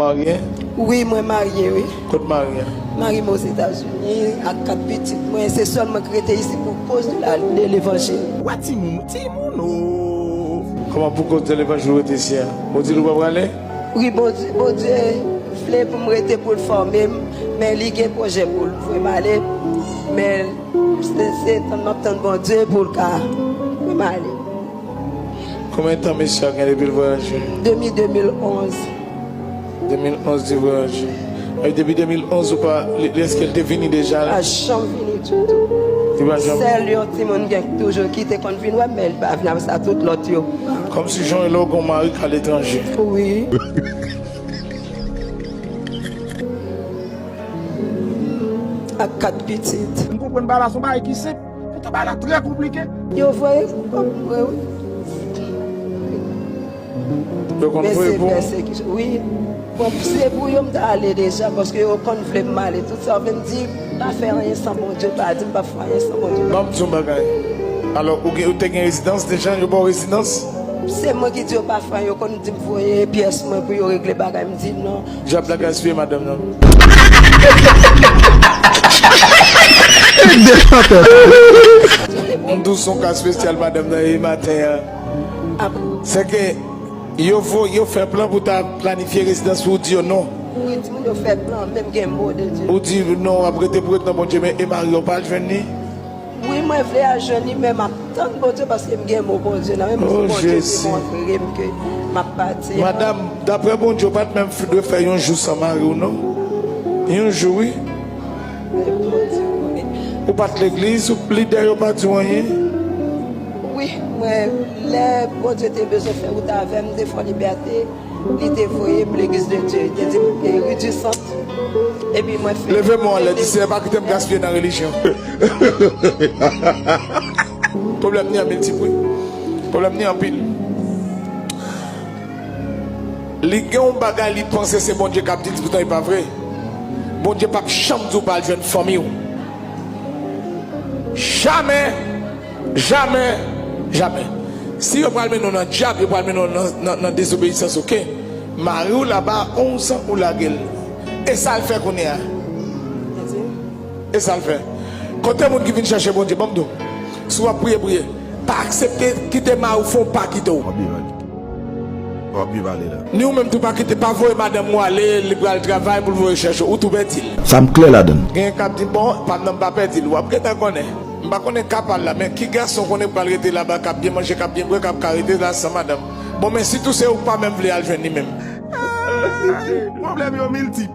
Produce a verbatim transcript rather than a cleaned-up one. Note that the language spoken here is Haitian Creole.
Marye? Wi, mwen marye, wi. Kot mari a? Mari m Ozetazini ak kat pitit mwen. Se sèl mwen ki rete isi pou koz de la, de levanjil. Wè timoun, timoun, o. Kòman pou koz de levanjil ou rete isi a? Ou di l ou pa prale? Wi, Bondye, Bondye vle pou m rete pou l fòme m, men li gen pwojè pou l voye m ale. Men se, se tann m ap tann Bondye pou l ka voye m ale. Konbyen tan mesye a gen depi l vwayaje? Depi de mil onz. De mil onz li vwayaje. E depi de mil onz ou pa, li, li, èske l te vini deja? Pa janm vini ditou. Li pa janm? Sèl yon timoun gen toujou ki te konn vin wè m, men li pa vin. Apre sa, tout lòt yo. Kòmsi jan w lè w gen yon mari k aletranje. Wi. Ak kat pitit. M konprann bagay la se yon bagay ki senp. Poutan bagay la trè konplike. Yo voye pou m, wi, wi. Yo konn voye pou w? Pèsekisyon, wi. Bon, se pou yo m ta ale deja, paske yo konn vle m ale. Tout sa yo vle m di, m pa fè anyen san Bondye, pa di m p ap fè anyen san Bondye. Ban m di w yon bagay. Alò, ou gen, ou te gen rezidans deja, yo ba w rezidans? Se mwen ki di yo pa fè anyen, yo konn di m voye pyès mwen pou yo regle bagay, m di non. Dyab la gaspiye madanm nan. M di w se yon ka espesyal madanm nan ye maten an. Ap- Se ke yo vo, yo fè plan pou ta planifye rezidans pou w di yo non. Wi, timoun yo fè plan, men m gen mo de Dye. Ou di non, w ap rete pou ret nan Bondye, men e mari w pa al jwenn li? Wi, mwen vle al jwenn li, men m ap tann Bondye paske m gen mo Bondye nan men m. O, si Bondye te Jezi. Montre m ke m ap pati. Madanm, daprè Bondye, ou pa t menm f-, dwe fè yon jou san mari w, non. Yon jou, wi. Men Bondye, wi. Ou pa t legliz, ou, lidè yo pa di w anyen? Wi, mwen, lè Bondye te bezwen fè wout avè m, m te fè yon libète. Li te voye m legliz de Dye. Li te di m, e, ri di sant. Epi mwen fè. Leve men w anlè, di, Seyè, pa kite m gaspiye nan relijyon. Pwoblèm ni an miltip, wi. Pwoblèm ni anpil. Li gen yon bagay li panse se Bondye k ap di l, poutan e pa vre. Bondye p ap janm di w pa al jwenn fanmi w. Jamè! Jamè, jamè. Si yo pral mennen w nan dyab, yo pral mennen w nan, nan, nan dezobeyisans, oke? Mari w laba onz an ou lage l. E sa l fè kounye a? E sa l fè? Kote moun ki vin chèche Bondye? Ban m di w. Si w ap priye, priye. Pa aksepte kite mari w fè w pa kite w. W ap viv ale la. Ni ou menm tou pa kite, pa voye madanm ou ale, li pral travay pou l voye chèche w, ou tou pèdi l. Sa m klè ladan l. Gen k ap di, bon, pa m nan m pa pèdi l. W ap gentan konnen. M pa konnen ka pa l la, men ki gason konnen pral rete laba, k ap byen manje, k ap byen bwè, k ap ka rete la san madanm? Bon, men sitou se ou k pa menm vle al jwenn li menm. Pwoblèm yo miltip.